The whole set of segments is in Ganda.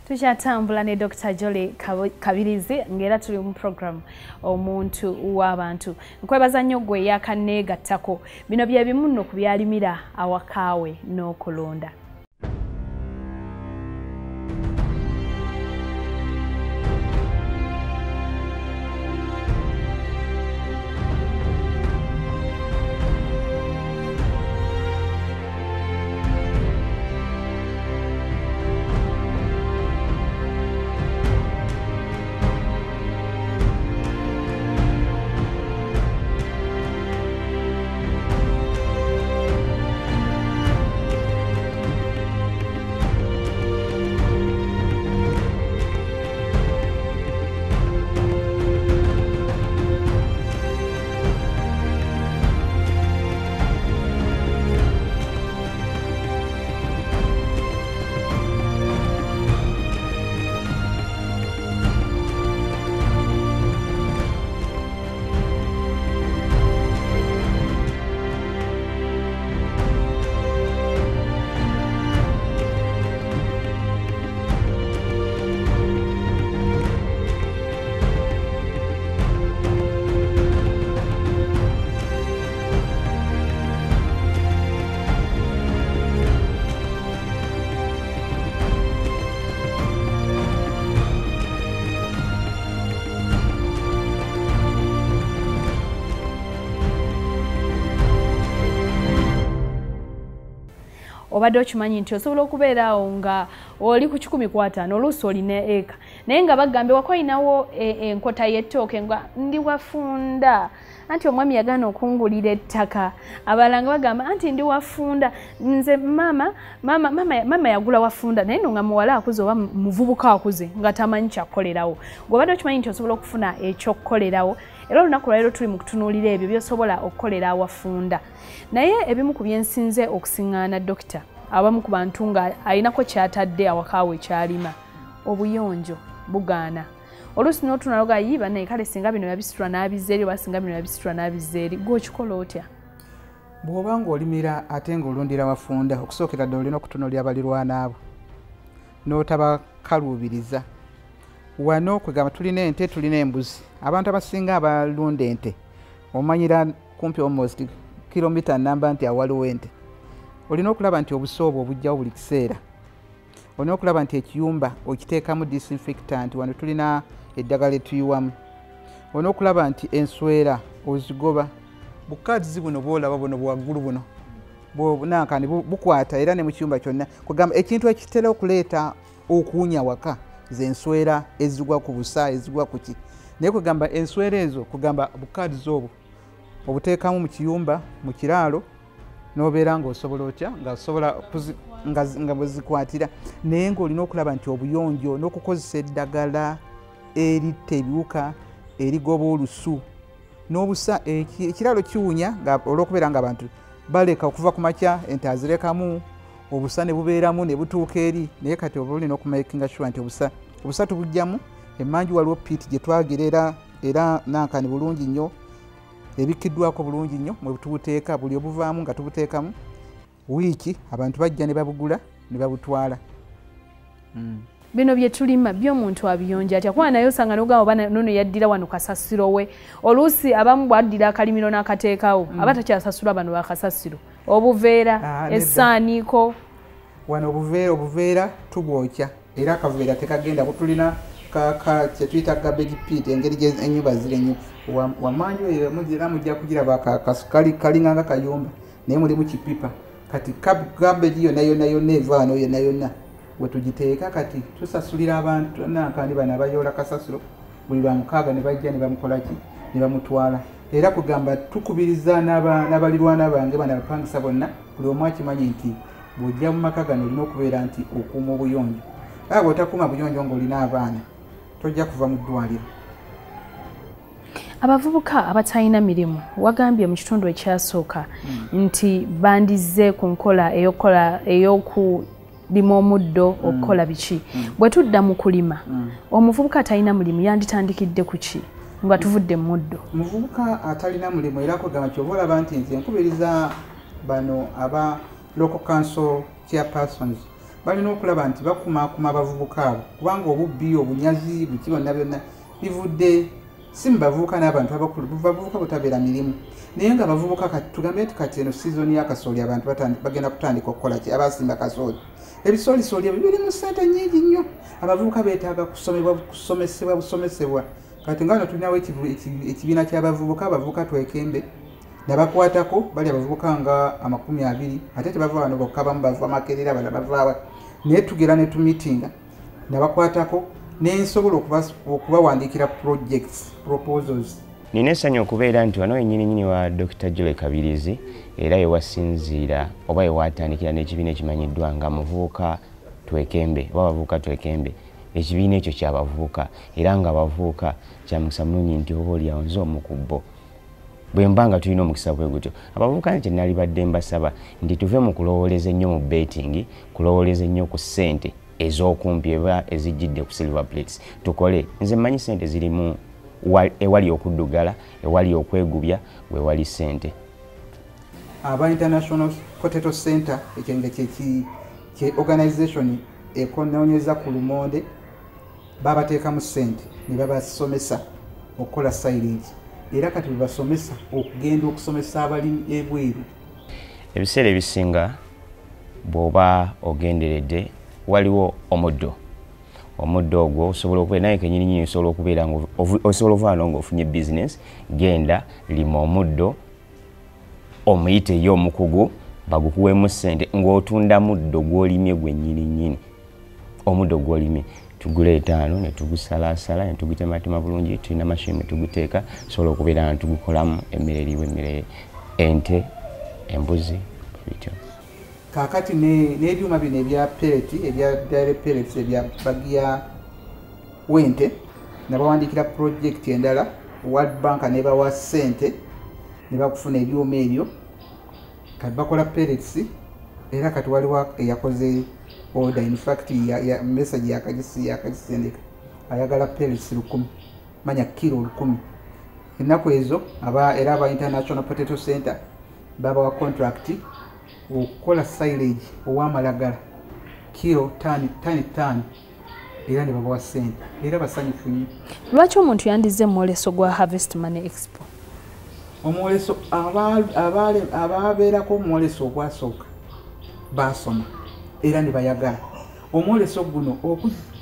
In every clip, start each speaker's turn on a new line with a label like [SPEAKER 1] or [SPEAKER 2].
[SPEAKER 1] Tukyatambula ne Dr. Jolly Kabirizi ng'era tuli mu program Omuntu w'Abantu. Nkwebaza nnyo gwe yakanneegattako. Bino bye bimu nno ku byalimira awakaawe n'okulunda. Obadde okimanyi nti osobola okubeera awo nga oli ku 15 oluusi olina eka, naye nga bagambye wako olinawo enkota y'ettooke nga ndi wafunda, anti omwami yagaana okungulira ettaka. Abalala nga bagamba anti ndi wafunda, nze mama yagula wafunda, naye nno nga muwala akuze oba muvubuka akuze nga tamanyi kyakukolerawo. Gwe obadde okimanyi nti osobola okufuna ekyokukolerawo. Era olunaku lwaleero tuli mu kutunuulira ebyo by'osobola okukolera awafunda. Naye ebimu ku byensinze okusiŋŋaana dokita, abamu ku bantu nga alinako ky'atadde awaka we ky'alima, obuyonjo bugaana. Oluusi n'otunula yi bannaye kale singa bino yabisitula n'abizza eri oba singa bino yabisitula n'abizza eri, gwe okikola otya?
[SPEAKER 2] Bw'oba ng'olimira ate ng'olundira wafunda, okusookera ddala olina okutunuulira balirwana abo n'otabakaluubiriza. Wano kwegamba tulina ente, tulina embuzi. Abantu abasinga abalunda ente omanyira kumpi almost kilomita namba nti awaliwo ente. Olina okulaba nti obusa obwo obujjawo buli kiseera. Olina okulaba nti ekiyumba okiteekamu disinfectant, wano tulina eddagala etuyiwamu. Olina okulaba nti enswera ozigoba. Bukazi buno bw'olaba buno bwaggulu buno nankani bukwata era ne mu kiyumba kyonna. Kwegamba ekintu ekitera okuleeta okuwunya waka z'enswera ezigwa ku busa, ezigwa ku ki. Naye kwegamba enswera ezo, kugamba bukazi obwo obuteekamu mu kiyumba, mu kiraalo, n'obeera ng'osobola otya, ng'osobola nga bwezikwatira. Naye ng'olina okulaba nti obuyonjo n'okukozesa eddagala eritta ebiwuka, erigoba olusu n'obusa. Ekiraalo kiwunya olw'okubeera ng'abantu baleka okuva ku makya, ente azirekamu, obusa ne bubeeramu ne butuuka eri. Naye kati oba olina okumakinga sure nti obusa tubugyamu. Emmanju waliwo piiti gye twagira era nankani bulungi nnyo, ebikkiddwako bulungi nnyo mwe tubuteeka, buli obuvaamu nga tubuteekamu. Wiiki abantu bajja ne babugula ne babutwala.
[SPEAKER 1] Bino bye tulima by'omuntu abiyonja atya? Kuba naye osanga n'ogamba oba nono yaddira wano kasasiro we. Oluusi abamu bw'addira akalimiro n'akateekawo, aba takyasasula bano bakasasiro. Obuveera, essaaniiko.
[SPEAKER 2] Wano obuveera tubwokya era akaveera tekagenda. Tulina kye tuyita garbage pit, engeri ennyumba ziri ennyo. Wamanju eyo era mujja kugiraba kalinga nga kayumba, naye mulimu kipipa. Kati garbage yonna yonna yonna eva wano yonna yonna we tugiteeka. Kati tusasulira abantu nankani bano abayoola kasasiro buli lwa mukaaga ne bajja ne bamukola ki, ne bamutwala. Era kugamba tukubiriza n'abalirwana bange bano abapangisa bonna, buli omu akimanyi nti bw'ojja mu maka gano olina okubeera nti okuuma obuyonjo. Aba bw'otakuuma buyonjo ng'olina abaana tojja kuva mu ddwaliro.
[SPEAKER 1] Abavubuka abatalina mirimu wagambye mu kitundu ekyasooka nti bandizze ku nkola ey'okulima omuddo, okukola biki. Bwe tudda mu kulima, omuvubuka atalina mulimu yanditandikidde ku ki nga tuvudde mu muddo?
[SPEAKER 2] Omuvubuka atalina mulimu era kugamba ky'oba olaba nti nze nkubiriza bano aba local council chairpersons Balina okulaba nti bakumaakuma abavubuka abo, kubanga obubbi, obunyazi, buki byonna byonna bivudde si mu bavubuka n'abantu abakulu. Bavubuka butabeera mirimu, naye nga abavubuka kati tugambe nti kati eno sizoni y'akasooli, abantu bagenda kutandika okukola ki? Abasimba kasooli, ebisoolisooli ebyo birimu ssente nnyingi nnyo. Abavubuka beetaaga kusomebwa, kusomesebwa busomesebwa. Kati nga wano tulinawo ekibiina ky'abavubuka, Abavubuka Twekembe, nabakwatako bali abavubuka nga 20, ate tebava wano bokka, bamu bava Makerera, balala bavaawa, naye tugera ne tumitinga. Nabakwatako nensobola okubawandiikira projects proposals.
[SPEAKER 3] Nina essanyu okubeera nti wano wennyininyini wa Dr. Jole Kabirizi, era yewasinziira oba yewatandikira n'ekibiina ekimanyiddwa nga Muvubuka Twekembe oba Abavubuka Twekembe. Ekibiina ekyo kyabavubuka, era nga abavubuka kyamukisa mulungi nti oba oliawo nze omu ku bo. Bwe mba nga tulina omukisa bwe gutyo, abavubuka nti nalibadde mbasaba nti tuve mu kulowooleza ennyo mu betting, kulowooleza ennyo ku ssente ez'okumpi eba ezijjidde ku silver plates. Tukole. Nze mmanyi ssente zirimu ewali okuddugala, ewali okwegubya, wewali ssente.
[SPEAKER 2] Aba International Potato Center, ekyo nga kye organization ekonoonyeza ku lumonde, babateekamu ssente ne babasomesa okukola silage, era kati bebasomesa okugenda okusomesa abalimi ebweru.
[SPEAKER 3] Ebiseera ebisinga bw'oba ogenderedde, waliwo omuddo. Omuddo ogwo osobola okubeera naye kenyini nyini, osobola okubeera nga osobola okuva wano ng'ofunye bizinesi. Genda lima omuddo, omuyite ye omukugu bagukuweemu ssente ng'otunda muddo gw'olimye gwe nnyini nnyini. Omuddo gw'olimye tuguleeta ano ne tugusalaasala ne tugutematema bulungi, tulina mashini tuguteeka, tusobola okubeera nga tugukolamu emmere eriwo, emmere ente, embuzi, bityo.
[SPEAKER 2] Kaakati n'ebyuma bino ebya pellet, ebya dairy pellets, ebya bagiya wente, nabawandiikira project endala, World Bank nebawa ssente ne bakufuna ebyuma ebyo. Kati bakola pellets, era kati waliwo eyakoze order, in fact ya message yakagisendeka, ayagala pellets 1000, manya kilo 1000. Ennaku ezo era aba International Potato Center babawa contract okukola silage ow'amalagala kilo tani 5, era ne babawa ssente, era basanyufu nnyo.
[SPEAKER 1] Lwaki omuntu yandize mwoleso gwa Harvest Money Expo?
[SPEAKER 2] Omwoleso, ababeerako omwoleso ogwasooka basoma era ne bayagala omwoleso guno.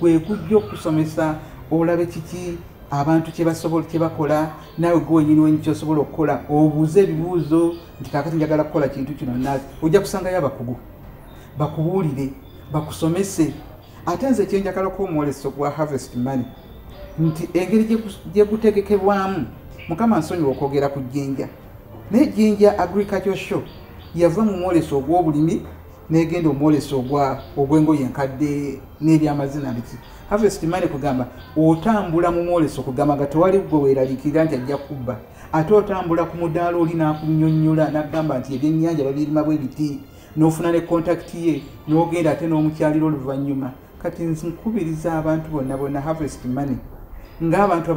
[SPEAKER 2] Gwe gujja okusomesa olabe kiki abantu kyebasobola, kyebakola, naawe gwe wenyini wenyi kyosobola okukola. Obuuze ebibuuzo nti kaakati njagala kukola kintu kino, naazi ojja kusangayo abakugu bakubuulire, bakusomese. Ate nze kyenjagalako omwoleso gwa Harvest Money nti engeri gye gutegekebwamu, Mukama nsonyiwa okwogera ku Jjinja, naye Jjinja Agriculture Show yava mu mwoleso ogw'obulimi negenda omwoleso ogw'engoye enkadde n'ebyamazina biki. Harvest Money kugamba otambula mu mwoleso, kugamba nga tewali gwe weeraliikirira nti ajja kubba, ate otambula ku mudaala oli n'akunnyonnyola n'agamba nti ebyennyanja babirima bwe biti, n'ofuna ne contact ye n'ogenda ate n'omukyalira oluvannyuma. Kati nkubiriza abantu bonna bonna Harvest Money, ng'abantu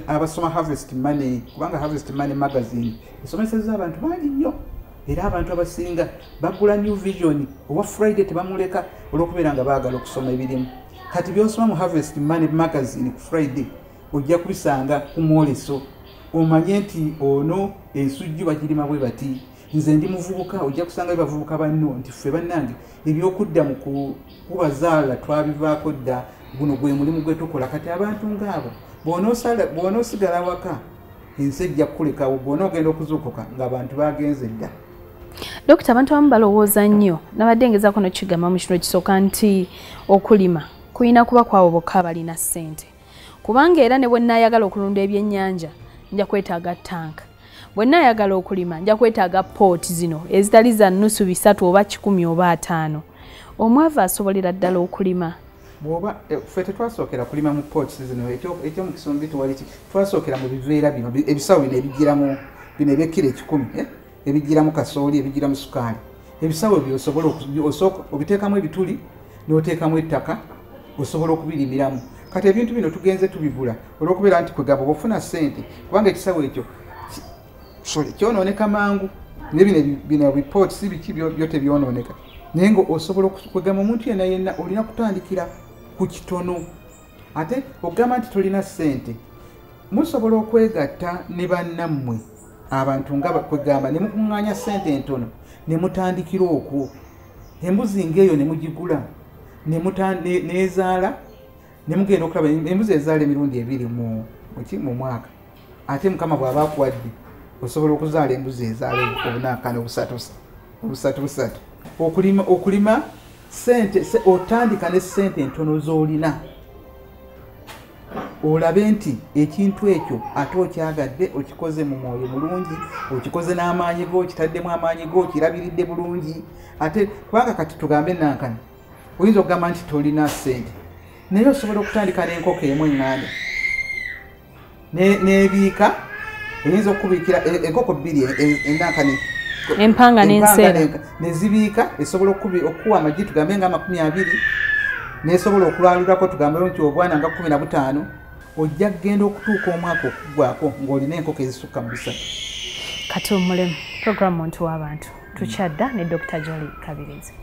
[SPEAKER 2] abasoma Harvest Money, kubanga Harvest Money magazine esomesezza abantu bangi nnyo, era abantu abasinga bagula New Vision owa Friday tebamuleka olw'okubeera nga baagala okusoma ebirimu. Kati byosoma mu Harvest Money magazine ku Friday ojja kubisanga ku mwoleso, omanye nti ono ensujju bagirima bwe bati. Nze ndi muvubuka, ojja kusangayo bavubuka banno nti ffe bannange ebyokudda mu kubazaala twabivaako dda, guno gwe mulimu gwe tukola. Kati abantu ngaabo bw'onoosigala waka ensi ejja kukulekawo, bw'onoogenda okuzuukuka ng'abantu bagenze dda.
[SPEAKER 1] Dokita, abantu abamu balowooza nnyo, nabadde ngezaako nokigamba mu kino ekisooka nti okulima kulina kuba kwabo bokka abalina ssente, kubanga era ne bwe nnaayagala okulunda ebyennyanja nja kwetaaga tanka, bwe nnaayagala okulima nja kwetaaga pooti zino ezitali za nusu 300 oba 100 oba 50. Omwavu asobolera ddala okulima?
[SPEAKER 2] Bw'oba ffe tetwasookera kulima mu pots zino, ekyomukisa omubi tewali ki, twasookera mu biveera bino, ebisawo bino ebigiramu bino ebyekiro 1000, ebigiramu kasooli, ebigiramu sukaali. Ebisawo ebyo osobola obiteekamu ebituli n'oteekamu ettaka, osobola okubirimiramu. Kati ebintu bino tugenze tubigula olw'okubeera nti kwegamba bw'ofuna ssente, kubanga ekisawo ekyo kyonooneka mangu, ne bino bino reports biki byo tebyonooneka. Naye nga osobola okwegamba omuntu yenna yenna olina kutandikira ku kitono. Ate okugamba nti tolina ssente, musobola okwegatta ne bannammwe abantu nga kwegamba ne mukuŋŋaanya ssente entono ne mutandikira okwo. Embuzi ng'eyo ne mugigula nezaala ne mugenda okulaba embuzi ezaala emirundi 2 mu mwaka. Ate Mukama bw'aba akuwadde osobola okuzaala embuzi ezaala obunaakana obusatu busatu. Okulima ssente, otandika ne ssente entono z'olina, olabe nti ekintu ekyo ate okyagadde, okikoze mu mwoyo mulungi, okikoze n'amaanyi go, okitaddemu amaanyi go, okirabiridde bulungi. Ate kubanga kati tugambe nankani, oyinza okugamba nti tolina ssente, naye osobola okutandika n'enkoko emu eŋŋanda n'ebiika, eyinza okubiikira enkoko 2 enankani
[SPEAKER 1] empanga n'enseera
[SPEAKER 2] nezibiika, esobola okuwa amagi tugambe nga 20, nesobola okulwalulako tugambe nti obwana nga 15. Ojja kugenda okutuuka omwaka okuggwako ng'olina enkoko ezisukka mu 3.
[SPEAKER 1] Kati omulemu program Muntu w'Abantu tukyadda ne Dr. Jolly Kabirizi.